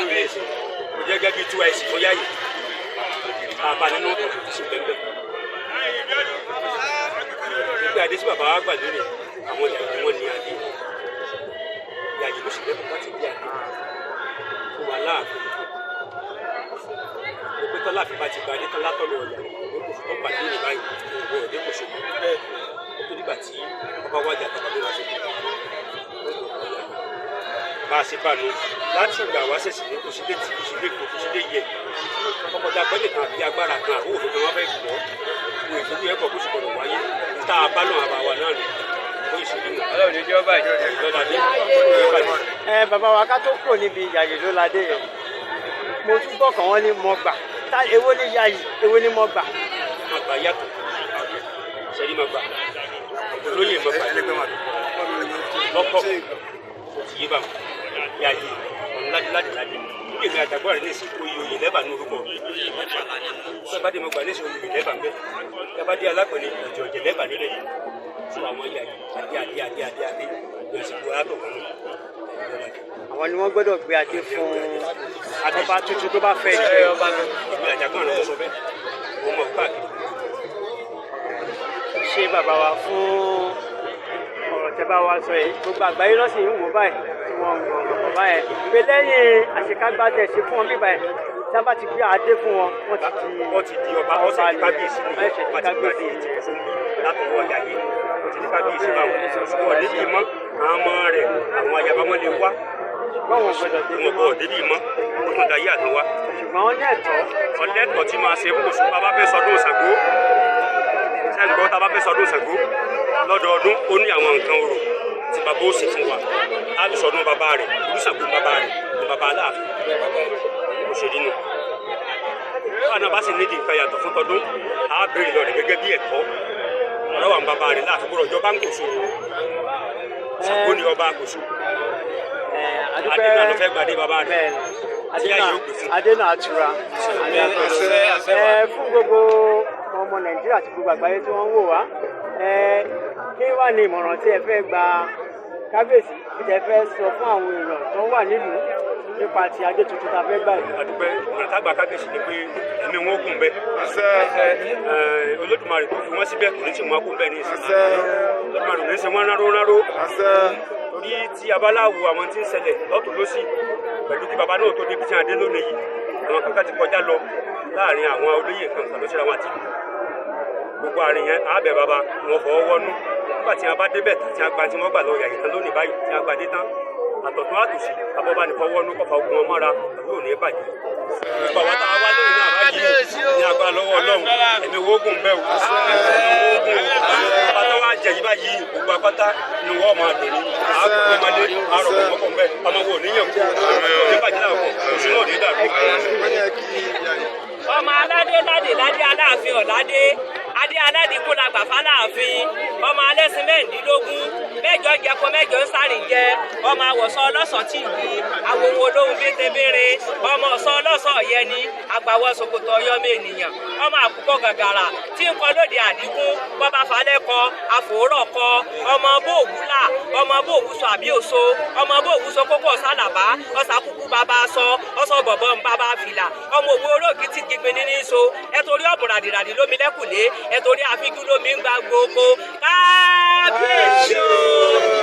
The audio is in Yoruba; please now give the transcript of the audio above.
lónìí ẹ̀sìn kò jẹ́ gẹ́gẹ́ bí two ic fún Yáyì bàbá nínú ọ̀tọ̀ sí bẹ́ẹ̀. Nígbà adé tí bàbá wa gbà lónìí, àwọn Yàyí ni wọ́n ní adé. Yàyí ló sì lẹ́kọ̀ọ́ láti gbé adé fún wa láàfin. Mo pé tọ́láàfin bá ti gba adé tán látọ̀nà ọ̀yà tó gbà lónìí báyìí, òun ò dé kò ṣòkò bẹ́ẹ̀. Ó tó dìgbà tí ọba wájà tàbí wá sí bá a ṣe bá nu láti ìgbà wá ṣẹ̀ṣẹ̀ ní kò sí lè tì, kò sí lè kò sí lè yẹ ọkọ̀dà gbọ́dọ̀ kan àbí agbára kan àbó òfin kan wọ́n fẹ́ gbọ́ wo ìfojú ẹ̀kọ́ kó sì gbọ́dọ̀ wáyé tá a bá lọ́wọ́ àbá wa náà nù ó ìṣèlú nù. Ọlọ́run ní jẹ́ ọba ìjọ Lọ́ládé ìbàdàn. Ẹ bàbá wa, ká tó kúrò níbi Yàyí ló ládé yẹn, mo tún gbọ́ kàn wọ́n ní mo gbà tá. Èwo ní Yàyí, èwo ní mo gbà? Má gbà yàtọ̀ sẹ́rí, má gbà olóyè, má gbà lọ́tọ̀ kò tí yé bá wọn. Yàyí ọ̀nà ládé ládé ládé níbi èmi àtàgbọ́ rẹ̀ ní ìsìnkú oyè oyè lẹ́bàá ní orúkọ mi. Bẹ́ẹ̀ bá dé mo gbà ní ìsìn oyè lẹ́bàá ń bẹ́. Bẹ́ẹ̀ bá dé alápẹ̀lẹ̀ ọ̀jẹ̀ ọ̀jẹ̀ lẹ́bàá nílẹ̀. Sọ àwọn Yàyí adé adé adé adé adé ní ìsìnkú alátọ̀ wọn nù. Àwọn ni wọ́n gbọ́dọ̀ gbé adé fún ọba tuntun tó bá fẹ́ jẹ? Èmi àjàgbọ́n rẹ̀ ló sọ bẹ́ẹ̀, mo mọ̀ káàkiri. Ṣé bàbá wa fún ọ̀rọ̀ tẹ́ bá wa sọ yìí, gbogbo àgbáyé náà sì ń wò báyìí tí wọ́n ń gbọ́ bàbá yẹn pé lẹ́yìn àṣekágbá tẹ̀ ṣe fún wọn bíbáyìí, tí wọ́n bá ti gbé adé fún wọn, wọ́n ti di Wọ́n ti di ọba, ọ̀sẹ̀ di kábíyèsí ni. Wọ́n ṣe di Wọ́n ti gba kábíyèsí. adé ti fún látọwọ́ Yàyí, ó ti di kábíyèsí báwọn. Wọ́n débi mọ́ àwọn ọmọ rẹ̀, àwọn ayaba wọn lè wá. Ṣùgbọ́n wọn gbọ́dọ̀ dé Wọn mọ́. kò débi mọ́, ó tún da yé àtọ̀ wá. Ṣùgbọ́n wọ́n ní ẹ̀tọ́. Ọlẹ́tọ̀ tí máa ṣe fún oṣù bàbá fẹ́ sọdún Ṣàngó sẹ́ńgbọ́, tá a bá fẹ́ sọdún Ṣàngó lọ́dọọdún, ó ní àwọn nǹkan orò tí bàbá ó sì fún wa á fi sọdún bàbá rẹ̀. Olùṣàngó bàbá rẹ̀ ní bàbá Aláàfin kò ṣe nínú báwa náà bá sì nídìí nǹkan yàtọ̀ fún tọdún, á béèrè lọ rẹ̀ gẹ́gẹ́ bí ẹ̀tọ́ ọ̀rọ̀ wà ń bàbá rẹ̀ láàfin gbọ́dọ̀ jọba ń kòso. Ṣàngó ni ọba kòso. Adúpẹ́. Adé náà ló fẹ́ gbadé bàbá rẹ̀. Bẹ́ẹ̀ni. Tí ayé ó pè fún. Adé náà atura ẹ fún gbogbo ọmọ Nàìjíríà àti gbogbo àgbáyé tí wọ́n ń wò wá. Ẹ kí wàá ní ìmọ̀ràn tí ẹ fẹ́ gba kábíyèsí, tí ẹ fẹ́ sọ fún àwọn èèyàn tó wà nílùú nípa ti adé tuntun tá a fẹ́ gbà yìí? Adúpẹ́. Ìmọ̀ràn tágbà kábíyèsí ni pé ẹ̀mí wọn ó kún bẹ́ẹ̀. Olódùmarè tó fi wọ́n síbẹ̀ kò ní tí wọ́n kún bẹ́ẹ̀ ní ìsìn. Olódùmarè ò ní ṣe wọ́n ráró ráró, torí tí abaláwo àwọn tí ń ṣẹlẹ̀ lọ́tún lọ́sì pẹ̀lú kí baba náà tó débi tí wọ́n dé lónìí yìí, àwọn kankan ti kọjá lọ láàrin àwọn olóyè kankan ló ṣe àwọn àti gbogbo àárín yẹn. Àbẹ̀ baba wọn fọwọ́ wọnú nígbà tí wọn bá débẹ̀, tí wọn gba tí wọn gbà lọ Yàyí tán lónìí báyìí, tí wọn gba dé tán, àtọ̀tún àtòsí abọ́bá ní fọwọ́ nú kọfà ogun wọn mọ́ra yóò ní bàjẹ́. Gbogbo àwọn tá a wá lónìí náà báyìí ní agbára lọ́wọ́ Ọlọ́run, ẹ̀mí wógùn bẹ́ẹ̀ o, ẹ̀mí wógùn o. Bàbá tó wá jẹ yìí báyìí, gbogbo apáta ni wọ́n máa dùn ní àákùn ọmọlé àròkọ mọ́kàn bẹ́ẹ̀. Ọmọ wo níyàn kú ní bàjẹ́ náà kọ̀ oṣù náà ní dàrú. Ọmọ aládé ládé ládé, Aláàfin ọ̀ládé, adé aládìkú la gbà fáláàfin. Ọmọ alẹ́sìn mẹ́rìndínlógún, mẹ́jọ jẹko, mẹ́jọ ń sáré jẹ. Ọmọ àwọ̀sọ ọlọ́sọ̀ tí ì àwòwò olóhùn bẹ́tẹ̀bẹ́rẹ́, ọmọ ọ̀sọ́ ọlọ́sọ̀ ọ̀yẹni, àgbàwọ̀ ṣòkòtò ọyọ́mọ ènìyàn, ọmọ àkùkọ gàgàrà tí ń kọ lóde àdínkù bọ́bá falẹ̀ kọ àfòórọ̀ kọ. Ọmọ bóòwú là, ọmọ bóòwú sọ àbí òso, ọmọ bóòwú sọ kókó ọ̀sálàbá ọ̀sàkúkú bàbá sọ ọ̀sọ̀ bọ̀bọ̀ ń bàbá fìlà. Ọmọ òwú oróòkì tí gbígbin ní ní so ẹ torí ọ̀bùn ràdìràdì lómi lẹ́kùlé ẹ torí àfikún lómi ń gba gbogbo. Kábíyèsí o.